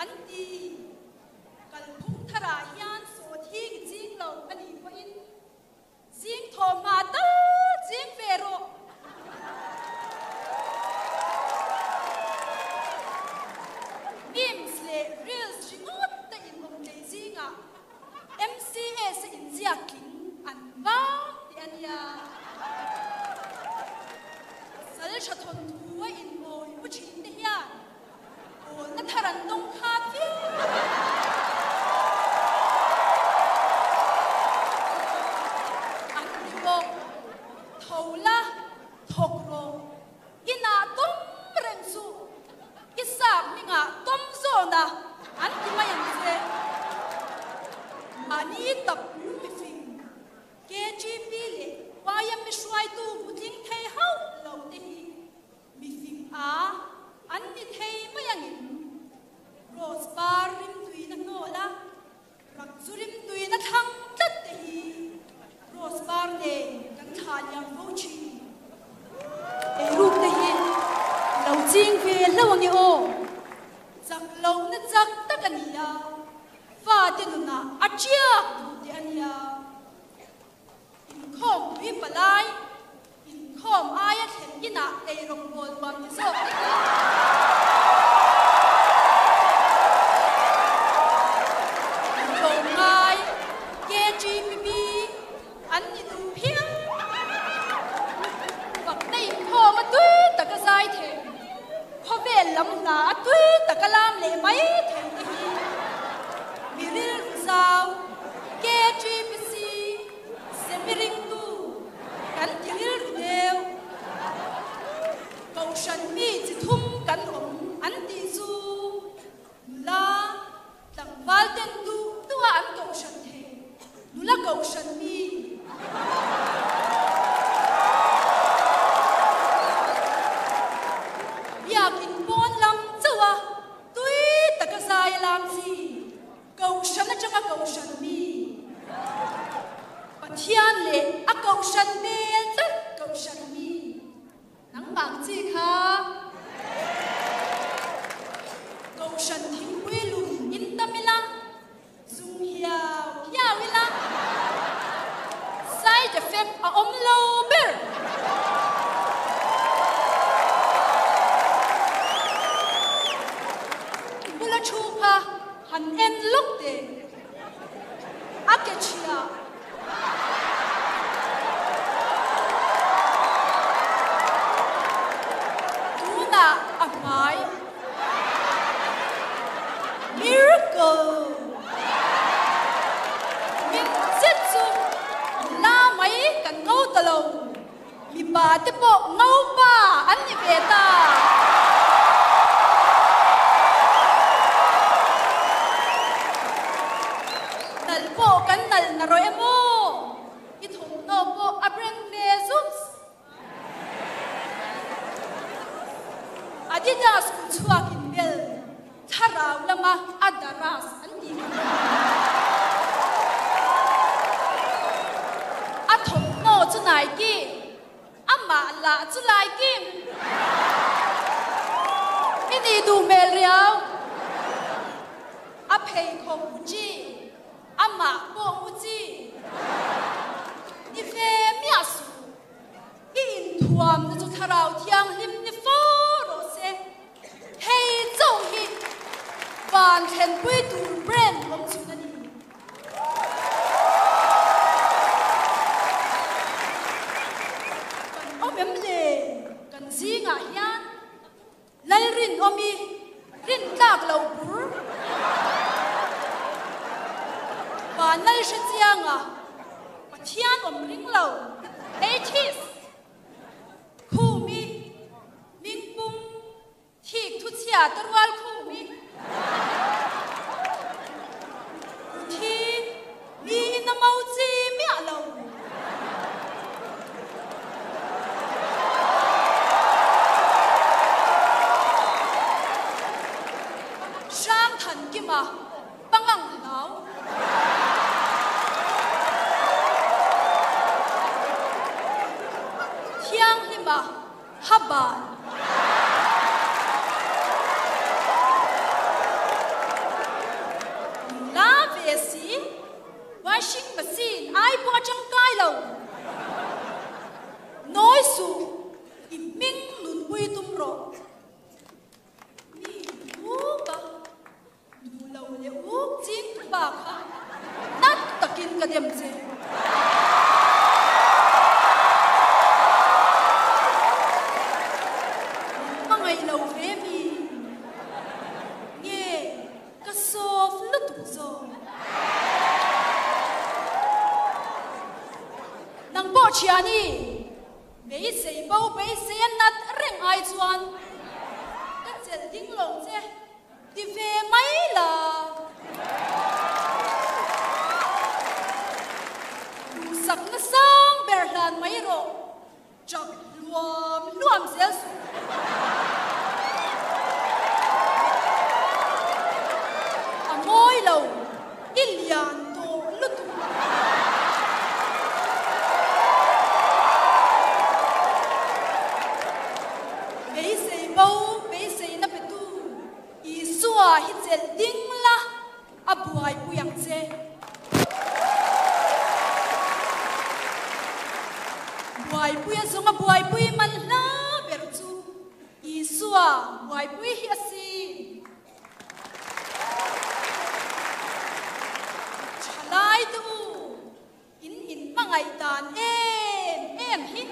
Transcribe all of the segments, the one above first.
An ti. Kalphung tharah hian sawhthing i ching lo a nih pawhin zing thawhhma tal ching ve rawh. Memes leh reels ringawt te inawm tlei zingah MCS a inziak tling an vang teh a nia. Sal tha thawnthu a inmawi u thin te hian Pawlna thar an dawng kha viau. An ti bawk. Tho la, thawk rawh. Inah tawm reng suh. I sap hmingah tawm zawn a, an ti mai ang che. Mahni tap mifing KGP leh YMA hruaitu hmutling thei hauh lo te hi Mifing a an ni thei mai angin Rose par rimtuina hnawl a, rak chu rimtuina thlang tlat te hi Rose par nen kan thlah liam fo thin. Eiruk te hi lo ching ve hlauh ange aw, chak lohna chak tak a ni a, fate nunah a tiak duh teh a nia. Inkhawm pui palai, inkhawm aia thlen inah eirawngbawl nuam ti zawk te hi. Tlawmngai, KGPB, an ni duh phian. Fakna inkhawm a tui taka zai thei, khawvel lam hna a tui taka lam leh mai thei te hi mi rilru zau. KGPC Semiringtu kan ti rilru deuh. Kohhran mi chi thum kan awm an tih chu nula tlangval ten duh duh a an kohhran thei nula kohhran mi. Biakin pawn lam chauh a tui taka zai a lam chi. Kohhran atanga kohhran mi, Pathian leh a kohhran hmel tlat kohhran mi, nangmah ang chi kha kohhran thingpui lum in tam ila, zung hiau hiau ila, side effect a awm lo ber. Bula thu kha Han en lawk teh, a ke chhia. Tunah a hmai. Miracle! Min zet chu la mai kan ngo ta lo. Mipa te pawh ngopa an ni ve ta. Nalh pawh kan nalh na rawh em aw? I thawmhnaw pawh a brand ve zuks. Adidas kut chhuak in bel thlarau lama a daras an tih kha. A thawmhnaw chu Nike, amah lah chu Laikim. I nih duh hmel riau. A pheikhawk Gucci, amah pawh Gucci. Ni ve miah suh. I inthuamna chu Thlarau Thianghlim ni fo rawh se. Hei chauh hi van thlenpui tur brand awm chhun a ni. Kan awm em le? Kan zingah hian Lalrinawmi rintlak lo bur van lal hre chianga Pathian awm ring lo atheist Khumi Mingpum thik thu chhia ta rual Khumi Thi mi in a mo chi miah lo. Hrang Thankima pangang hlau. Thianghlima Haban. Washing machine ai pawh a tangkai lo. Nawi suh, i hming nunpui tum rawh. Mi uk a, duh lo leh uk ching tu pa kha nat takin ka dem che. Min hmangaih lo ve mi nge ka soft lutuk zawk. Nang pawh thiani. Beisei bo beisei a nat reng ai chuan ka chelh ding lo che ti ve mai la. Duhsakna sang ber hlan mai rawh, chak hluam hluam zel suh. A mawi lo. I lian tawh lutuk. Beisei bo, beiseina petu Isua hi chelh ding la, a buaipui ang che. Buaipui a zawnga buaipui man hla ber chu Isua buaipui hi a si. Thalai te u, in in hmangaih dan em em hi,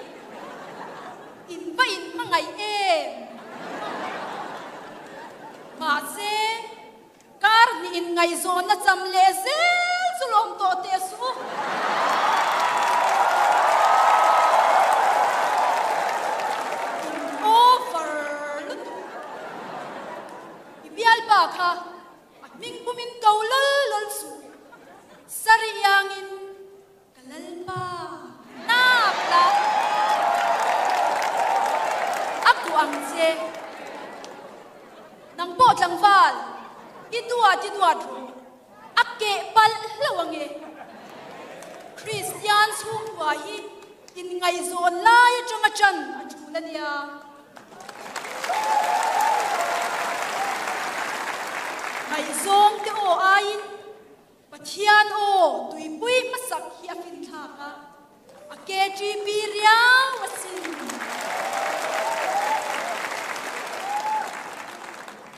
in va in hmangaih em? Mahse, kar hnih in ngaihzawnna cham leh zel chu lawm tawh teh suh u. In over lutuk. I bialpa kha a hming pumin ko lal lal suh, sari iangin ka lalpa nap la, a kuah ang che. Nang pawh tlangval, i duat i duat rawh, a keh palh hlauh ang e. Kristian chhungkua hi inngaihzawn lai atanga ṭan a ṭul a nia. Ngaihzawng te aw aiin Pathian aw tuipui hmasak hi a finthlak a, a KTP riau asin.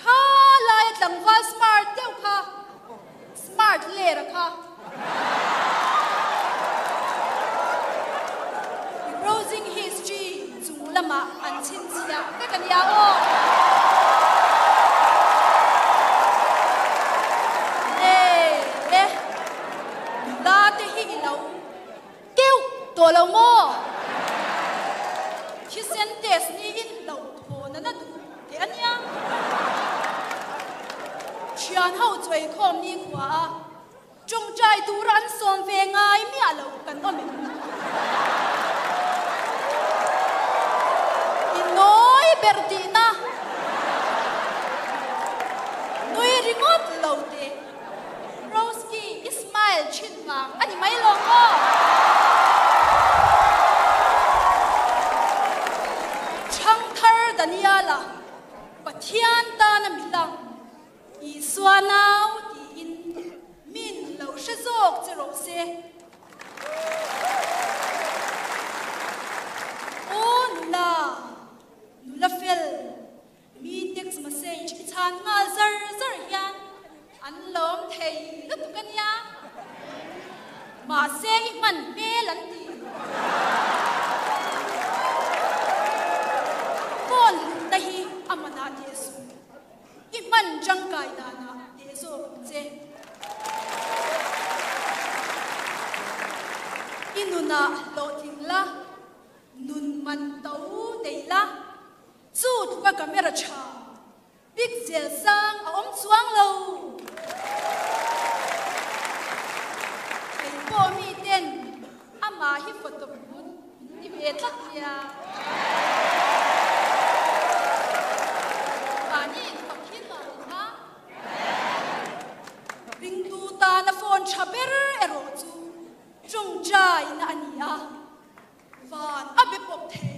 Kha laia tlangval smart deuh kha, smart lera kha. I browsing history chung lamah an chhinchhiah vek a nia aw. Le le, nula te hi i lo keuh tawh lo maw? Thisen test niin hlauhthawn a na duh teh a nia. Thian ho chu eikhawm nikhua a. Tawngtai tura an sawm ve ngai miah lo kan awm em? I nawi ber tihna nui ringawt lo teh. Roski i smile thin vang a ni mai lo maw? Thangthar Daniela Pathian tana mi lang. Isua nau tiin min lo hre zawk che rawh se. Aw nula, nula fel, mi text message i chhan nghal zar zar hian an lawm thei lutuk a nia. Mahse i hman hmel an ti. Phone hlutna hi a manah teh suh. I hman tangkai danah teh zawk ang che. I nunah hlawhtling la, nun man to nei la, chu tluka camera tha, pixel sang a awm chuang lo. Kei pawh mi ten amah hi photo booth min ti ve tlat nia. Mahni infak hi nuam kha. Ringtu tana phone tha ber erawh chu tawngtaina a ni a, van a be pawp thei.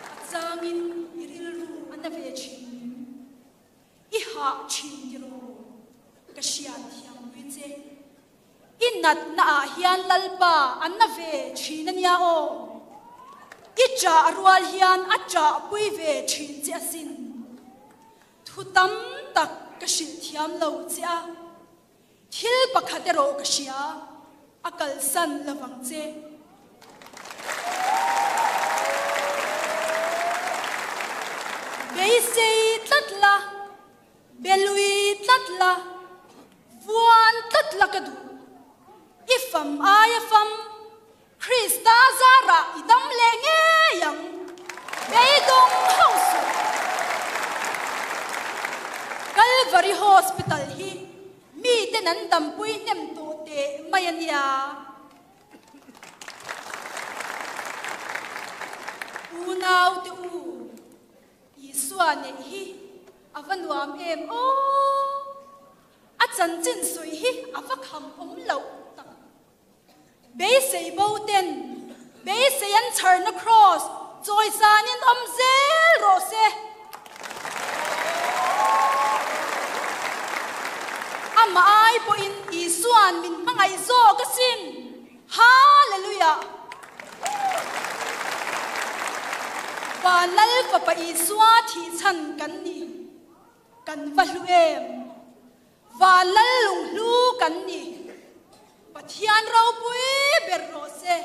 A changin i rilru a na ve thin. I hah thin. na ah hian Lalpa a na ve thin a nia aw. I ṭah rual hian a ṭahpui ve thin che asin. Thu tam tak ka hrilh thiam lo che a, thil pakhat erawh ka hria, a kalsan lovang che. Beisei tlat la, belui tlat la, vuan tlat la ka duh. I fam aia fam Krista zarah i dam leh ngei ang. Beidawng hauh suh. Calvary Hospital hi miten an dampui hnem tawh teh mai a nia. Unaute u, Isua neih hi a va nuam em aw! A chanchin sawi hi a va kham awm loh tak. Beisei bo ten beisei an chharna kraws chawisanin awm zel rawh se. Amah ai pawhin Isua'n min hmangaih zawk asin. Hallelujah! Van Lal Fapa Isua thihchhan kan ni. Kan va hlu em? Van Lal lunghlu kan ni. Pathian ropui ber rawh se.